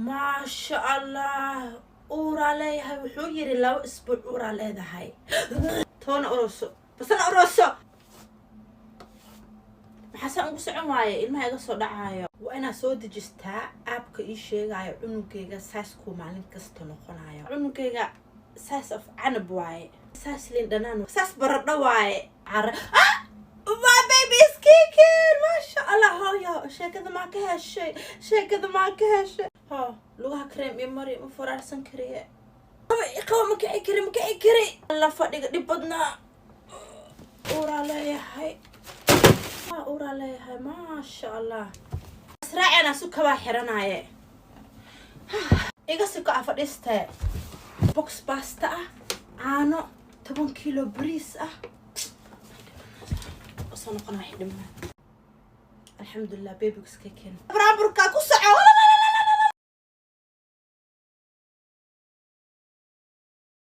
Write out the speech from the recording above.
Maasha Allah, uuraa leeyahay. Wuxuu yiri 2 isbuuc uuraa leedahay. Toona ururso, basana ururso. Maxaa saan ugu socon waaye? Ilmaha iga soo dhacayo. Waa inaad soo dejistaa app-ka ii sheegayo cunugayga size-kuu maalin kasta noqonayo. Cunugayga size of canab waaye, size liin dhanaan, size baradho waaye. Cara, ah! My baby is kicking. Maasha Allah, hooyo, sheekada maa ka heshay? Sheekada maa ka heshay? Ho, lugaha cream iyo mari, ma faraarsan kariye. Qaba, ma kici kari, ma kici kari. La fadhiga dhib badnaa. Uuraa leeyahay, uuraa leeyahay. Maasha Allah, israacena su kabaa xiranaaye. Iga siko a fadhiistee. Box basta ah, caano, 10 kiilo bariis ah soo noqona. Waxay dhiman, alxamdulilah. Baby-gu iska keen. Buraanburkaa ku soco.